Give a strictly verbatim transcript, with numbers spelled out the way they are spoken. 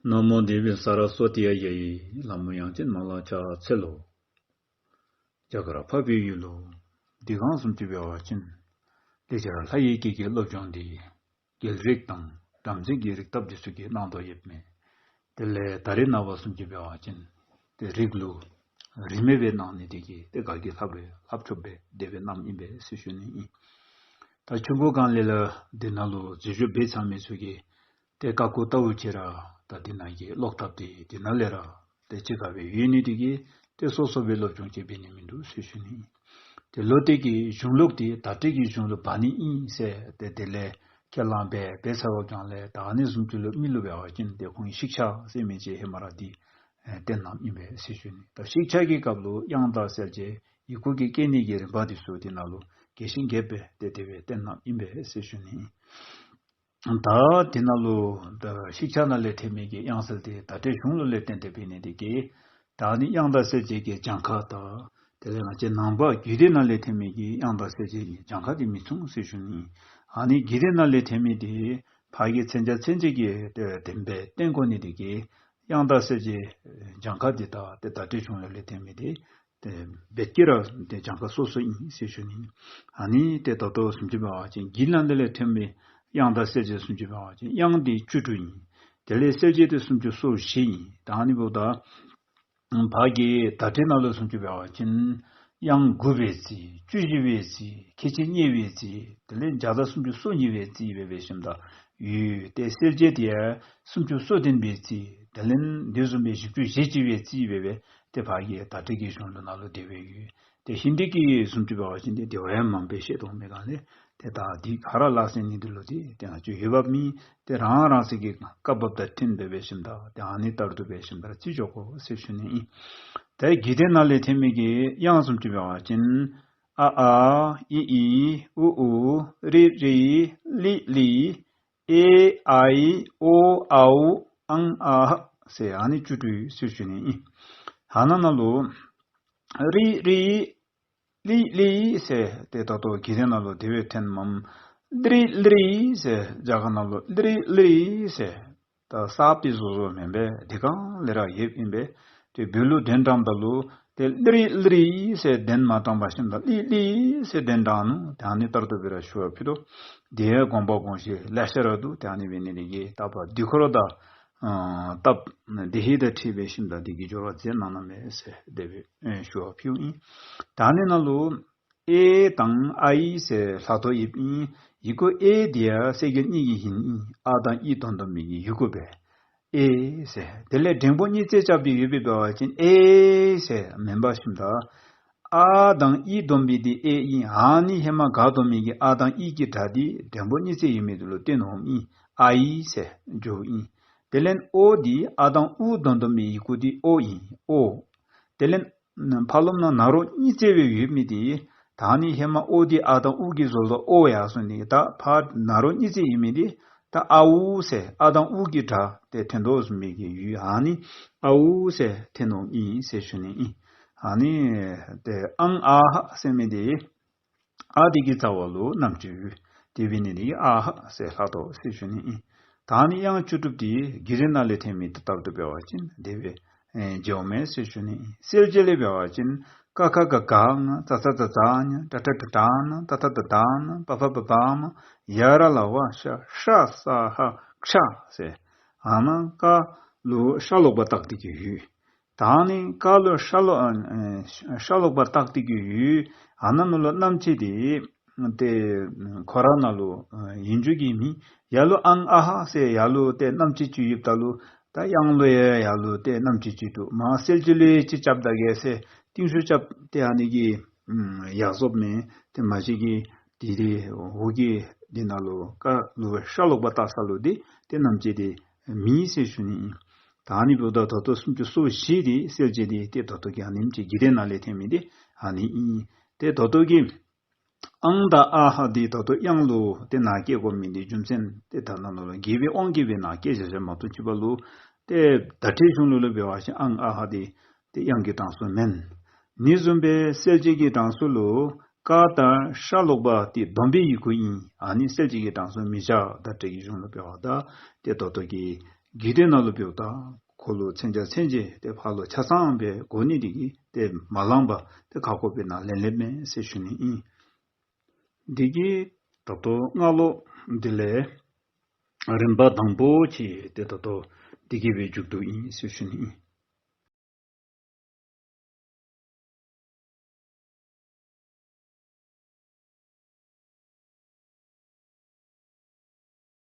ན་མོ་དེ་བི་ས་ར་སྭ་ཏི་ཡ་ཡེ། ལྷ་མོ་དབྱངས་ཅན་མ་ལ་ཕྱག་འཚལ་ལོ། རྒྱ་གར་འཕགས་པའི་ཡུལ་ལུ། འདི་གང་བཟུམ་ཅིག་འབད་བ་ཅིན། ལེགས་སྦྱར་ལྷ་ཡི་སྐད་ཀྱི་སློབ་སྦྱོང་འདི། རྒྱལ་རིགས་དང་བྲམ་ཟེ་གི་རིགས་བཏབ་འདི་ཚུ་གིས་གནང་དོ་ཡོདཔ་མས། དེ་ལས་ད་རེས་ནངས་པ་བཟུམ་ཅིག་འབད་བ་ཅིན། ཏེ་རིགས་ལུ་རིས་མེད་པའི་གནང་ནི་འདི་གིས་ཏེ་ག་གིས་ལྷབ་རུང་ལྷབ་ཆོགཔ་སྦེ་དེ་སྦེ་གནངམ་ཨིན་པས་ཟེར་ཞུ་ནི་ཨིན། ད་ཆུང་ཀུ་སྒང་ལས་ར་འདི་ནང་ལུ་འཛུལ་ཞུགས་འབད་ཚར་མི་ཚུ་གིས་ཏེ་ཀ་ཀུ་ལྟ་བུ་ཅིག་ར་ད་འདི་ནང་གི་ཀློག་ཐབས་འདི་འདི་ནང་ལས་ར་ཏེ་ཅི་ག་སྦེ་ཡོད་ནི་འདི་གིས་ཏེ་སོ་སོ་སྦེ་སློབ་སྦྱོང་ཅིག་འབད་ནི་མིན་འདུག་ཟེར་ཞུ་ནི་ཨིན། ཏེ་ལོ་དེ་གི་གཞུང་ལུགས་འདི་བརྡ་སྤྲོད་ཀྱི་གཞུང་ལུགས་འབག་ནི་ཨིན་ཟེར་ཏེ་དེ་ལས་ཁས་བླངས་འབད་འབད་ཚར་བའི་སྒང་ལས་ད་ཨ་ནི་བཟུམ་ཅིག་ལུ་མི་ལུ་འབད་བ་ཅིན་ཏེ་ཁོང་གིས་ཤིག་ཤ་ཟེར་མི་ཅིག་ཧེ་མ་ར་འདི་ཨེ་བསྟན་གནངམ་ཨིན་པས་ཟེར་ཞུ་ནི། ད་ཤིག་ཤ་གི་སྐབས་ལུ་དབྱངས་དང་གསལ་བྱེད་ཡི་གུ་གི་སྐྱེ་གནས་ཀྱི་རིམ་པ་འདི་ཚུ་འདི་ནང་ལུ་རྒྱས་ཤིང་རྒྱསཔ་སྦེ་ཏེ་དེ་སྦེ་བསྟན་གནངམ་ཨིན་པས་ཟེར་ཞུ་ནི། ད་འདི་ནང་ལུ་ད་ཤིག་ཤ་ནང་ལས་ཐོན་མི་གི་དབྱངས་གསལ་འདི་བརྡ་སྤྲོད་གཞུང་ལུགས་ལས་བརྟེན་ཏེ་འབད་ནི་འདི་གིས་ད་ཨ་ནི་དབྱངས་དང་གསལ་བྱེད་ཀྱི་གྱངས་ཁ་དང་དེ་ལས་ང་བཅས་ནང་པ་རྒྱུད་སྡེ་ནང་ལས་ཐོན་མི་གི་དབྱངས་དང་གསལ་བྱེད་ཀྱི་གྱངས་ཁ་འདི་མི་མཚུངས་ཟེར་ཞུ་ནི། ཨ་ནི་རྒྱུད་སྡེ་ནང་ལས་ཐོན་མི་འདི་ཕར་གྱི་མཚོན་བྱ་མཚོན་བྱེད་ཀྱི་བདེན་པའི་སྟེང་གོ་ནི་འདི་གིས་དབྱངས་དང་གསལ་བྱེད་གྱངས་ཁ་འདི་དང་ཏེ་བརྡ་སྤྲོད་གཞུང་ལུགས་ལས་ཐོན་མི་འདི་ཏེ་རྦད་ཀྱི་ར་ཏེ་གྱངས་ཁ་སོ་སོ་ཨིན་ཟེར་ཞུ་ནི། ཨ་ནི་ཏེ་ད་ལྟོ་བཟུམ་ཅིག་འབད་བ་ཅིན་རྒྱུད་ནང་འདི་ལས་ཐོན་མི་དབྱངས་དང་གསལ་བྱེད་བཟུམ་ཅིག་འབད་བ་ཅིན་དབྱངས་འདི་བཅུ་དྲུག་ཨིན། དེ་ལས་གསལ་བྱེད་འདི་སུམ་ཅུ་སོ་བཞི་ཨིན། ད་ཨ་ནི་འབདཝ་ད་ཕར་གྱི་བརྡ་སྤྲོད་ནང་ལུ་བཟུམ་ཅིག་འབད་བ་ཅིན་དབྱངས་དགུ་སྦེ་བརྩི། བཅུ་བཞི་སྦེ་བརྩི། ཁལ་གཅིག་གཉིས་སྦེ་བརྩི། དེ་ལས་བརྒྱ་དང་སུམ་ཅུ་སོ་གཉིས་སྦེ་བརྩི་སྦེ་འབད་ཞིནམ་ད་ཡོད། ཏེ་གསལ་བྱེད་འདི་ཡང་སུམ་ཅུ་སོ་བདུན་སྦེ་བརྩི། དེ་ལས་འདི་བཟུམ་སྦེ་བཞི་བཅུ་ཞེ་གཅིག་སྦེ་བརྩི་སྦེ་སྦེ་ཏེ་ཕར་གྱི་བརྡ་སྤྲོད་ཀྱི་གཞུང་ལུགས་ནང་ལུ་དེ་སྦེ་ཡོད། ཏེ་ཧིན་དི་གི་བཟུམ་ཅིག་འབད་བ་ཅིན་ཏེ་དེ་བ་ཡང་མང་པོ་བཤད་དོ་མེད་ག་ལས། ཏེ་ད་འདི་ཧ་ར་ལ་ཟེར་ནི་འདི་ལུ་ཏེ་ཏེ་ང་བཅས་ཡོད་པ་མེད། ཏེ་རང་རང་སོའི་གི་སྐབས་བབ་དང་མཐུན་སྦེ་འབད་ཞིནམ་ད་ཏེ་ཨ་ནི་ལྟར་དུ་འབད་ཞིནམ་ད་རྩིས་འཇོག་དགོ་ཟེར་ཞུ་ནི་ཨིན། ཏེ་རྒྱུད་སྡེ་ནང་ལས་ཐོན་མི་གི་དབྱངས་བཟུམ་ཅིག་འབད་བ་ཅིན་ཨ་ཨ་ཨི་ཨི་ཨུ་ཨུ་རི་རི་ལི་ལི་ཨེ་ཨའི་ཨོ་ཨའུ་ཨང་ཨ་ཧ་ཟེར་ཨ་ནི་བཅུ་དྲུག་ཟེར་ཞུ་ནི་ཨིན། ཨ་ནཱ་ནང་ལུ་རི་རི་ལི་ལི་ཟེར་ཏེ་ད་ལྟོ་རྒྱུད་སྡེ་ནང་ལུ་དེ་སྦེ་ཐོནམ་མས། ལི་རི་ལི་ཟེར་རྒྱ་གར་ནང་ལུ་ལི་རི་ལི་ཟེར་ད་གསརཔ་སྦེ་བཟོ་བཟོཝ་མེན་པས། དེ་སྒང་ལས་ར་ཡོདཔ་ཨིན་པས། ཏེ་བོད་ལུ་གདན་དྲངམ་ད་ལུ་ཏེ་ལི་རི་ལི་རི་ཟེར་གདན་མ་དྲངས་པར་ཞིནམ་ད་ལི་ལི་ཟེར་གདན་དྲངས་ནུག། ཏེ་ཨ་ནི་ལྟར་དུ་སྦེ་ར་ཞུ་བ་ཕུལ་དོ། དེ་ཡང་དགོངས་པ་དགོངས་གཞི་ལེ་ཤ་ར་འདུག། ཏེ་ཨ་ནི་འབད་ནི་འདི་གིས་ད་བར་དུས་འཁོར་དང་ཨ་སྟབས་བདེ་ཧིང་དང་འཁྲིལ་འབད་ཞིནམ་ད་འདི་གི་སྦྱོར་བ་མཛད་གནང་གནངམ་མས་ཟེར་དེ་སྦེ་ཨེ་ཞུ་བ་ཕུལཝ་ཨིན། ད་ཨ་ནི་ནང་ལུ་ཨེ་དང་ཨའི་ཟེར་ལྷག་དོ་ཡོདཔ་ཨིན། ཡི་གུ་ཨེ་འདི་ཡང་གསལ་རྒྱལ་གཉིས་ཀྱི་ཧིང་ཨིན། ཨ་དང་ཨི་སྡོམ་སྡོམ་མི་གི་ཡི་གུ་སྦེ་ཨེ་ཟེར། དེ་ལས་འགྲེང་བུ་གཉིས་བརྩེགས་རྐྱབ་སྟེ་ཡོདཔ་འབད་བ་ཅིན་ཨེ་ཟེར་མེན་པར་ཞིནམ་ད་ཨ་དང་ཨི་སྡོམ་པའི་འདི་ཨེ་ཨིན། ཨ་ནི་ཧེ་མ་ག་སྡོམ་མི་གི་ཨ་དང་ཨི་གི་སྒྲ་འདི་འགྲེང་བུ་གཉིས་བརྩེགས་ཡོད་མི་འདི་ལུ་བསྟན་འོངམ་ཨིན། ཨའི་ཟེར་འགྱོཝ་ཨིན། དེ་ལས་ཨོ་འདི་ཨ་དང་ཨུ་སྡོམ་སྡོམ་མི་ཡི་གུ་འདི་ཨོ་ཨིན། ཨོ། དེ་ལས་ཕར་ལོགས་ནང་ན་རོ་གཉིས་བརྩེགས་སྦེ་ཡོད་མི་འདི་ད་ཨ་ནི་ཧེ་མ་ཨོ་འདི་ཨ་དང་ཨུ་གིས་བཟོ་དོ་ཨོ་ཡར་སོང་ནི། ད་ཕར་ན་རོ་གཉིས་བརྩེགས་ཡོད་མི་འདི་ད་ཨའུ་ཟེར་ཨ་དང་ཨུ་གི་སྒྲ་ཏེ་ཐོན་དོ་བཟུམ་མའི་གི་ཡུལ་ཨ་ནི་ཨའུ་ཟེར་ཐོན་འོངམ་ཨིན་ཟེར་ཞུ་ནི་ཨིན། ཨ་ནི་ཏེ་ཨང་ཨ་ཧ་ཟེར་མི་འདི་ཨ་འདི་གི་རྩ་བ་ལུ་རྣམ་བཅད་ཡོད། དེ་འབད་ནི་འདི་གིས་ཨ་ཧ་ཟེར་ལྷག་དོ་ཟེར་ཞུ་ནི་ཨིན། ད་ཨ་ནི་དབྱངས་བཅུ་དྲུག་འདི་རྒྱུད་སྡེ་ནང་ལས་ཐོན་མི་འདི་ལྟར་དུ་འབད་བ་ཅིན་དེ་སྦེ་ཨེ་འགྱོཝ་མས་ཟེར་ཞུ་ནི་ཨིན། གསལ་བྱེད་ལས་འབད་བ་ཅིན་ཀ་ཁ་ག་གྷ་ང་ཙ་ཚ་ཛ་ཛྷ་ཉ་ཏ་ཏྲ་ཏྲྀ་ཏྲ་ཎ་ཏ་ཐ་ད་དྷ་ན་པ་ཕ་བ་བ་མ་ཡ་ར་ལ་བ་ཤ་ཧྲ་ས་ཧ་ཤྲ་ཟེར། ཨ་ནཱ་ཀ་ལུ་ཤ་ལོག་པ་བཏགས་ཏེ་གི་ཡོད། ད་ཨ་ནི་ཀ་ལུ་ཤ་ལོག་ཨ་ཨ་ཤ་ལོག་པ་བཏགས་ཏེ་གི་ཡོད། ཨ་ནཱ་ནང་ལུ་རྣམ་བཅད་འདི་ཏེ་ཁོ་ར་ནང་ལུ་ཨ་ཡིན་རྒྱུ་གི་མེད། ཡར་ལུ་ཨང་ཨ་ཧ་ཟེར་ཡར་ལུ་ཏེ་རྣམ་བཅད་ཅིག་ཡོདཔ་ད་ལུ་ད་དབྱངས་ལུ་ཡང་ཡར་ལུ་ཏེ་རྣམ་བཅད་ཅིག་འདུག། མར་གསལ་བྱེད་ལུ་ཡང་ཅིག་རྐྱབ་ད་གེ་ཟེར་རྟིང་ཤུལ་རྐྱབ་སྟེ་ཨ་ནི་གི་ཨམ་ཡར་སོངམ་མས། ཏེ་མ་གཞི་གི་འདི་འདི་འོག་གི་འདི་ནང་ལུ་ཀ་ལུ་ཤ་ལོག་པ་བཏགས་ས་ལུ་འདི་ཏེ་རྣམ་བཅད་འདི་མེད་ཟེར་ཞུ་ནི་ཨིན། ད་ཨ་ནི་འབདཝ་ད་ད་ལྟོ་སུམ་ཅུ་སོ་བཞི་འདི་གསལ་བྱེད་འདི་ཏེ་ད་ལྟོ་གི་ཨ་ནེམ་ཅིག་རྒྱུད་སྡེ་ནང་ལས་ཐོན་མི་འདི་ཨ་ནི་ཨིན། ཏེ་ད་ལྟོ་གི་ཨང་དང་ཨ་ཧ་འདི་ད་ལྟོ་དབྱངས་ལུ་ཏེ་ནཱ་བཀལ་དགོ་མི་འདི་རྒྱུ་མཚན་ཏེ་ད་ནཱ་ལུ་ལུ་དགྱེས་པའི་དབང་གིས་སྦེ་ནཱ་བཀལ་བཞག་བཞགཔ་མ་གཏོགས་ཕྱི་པ་ལུ་ཏེ་བརྡ་སྤྲོད་གཞུང་ལུགས་ལུ་འབད་བ་ཅིན་ཨང་ཨ་ཧ་འདི་ཏེ་དབྱངས་ཀྱི་གྲངས་སུ་མེན། ཨ་ནི་བཟུམ་སྦེ་གསལ་བྱེད་ཀྱི་གྲངས་སུ་ལུ་ཀ་དང་ཤ་ལོག་པ་འདི་སྡོམ་པའི་ཡི་གུ་ཨིན། ཨ་ནི་གསལ་བྱེད་ཀྱི་གྲངས་སུ་མི་བཞག། བརྡ་སྤྲོད་ཀྱི་གཞུང་ལུགས་འབདཝ་ད་ཏེ་ད་ལྟོ་གི་ གི་དེ་ནང་ལུ་འབདཝ་ད་ཁོ་ལུ་མཚོན་ཆ་མཚོན་བྱེད་དེ་ཕར་ལུ་ཆ་ཚང་སྦེ་དགོ་ནི་དེ་གིས་ཏེ་མ་ལང་པར་ཏེ་ཁ་ཁོག་སྦེ་ནཱ་ལེན་ལེནམ་མས་ཟེར་ཞུ་ནི་ཨིན། དེ་གིས་ད་ལྟོ་སྔ་ལོགས་དེ་ལས་རིམ་པ་དང་པོ་ཅིག་ཏེ་ད་ལྟོ་དེ་གིས་སྦེ་མཇུག་བསྡུཝ་ཨིན་ཟེར་ཞུ་ནི་ཨིན།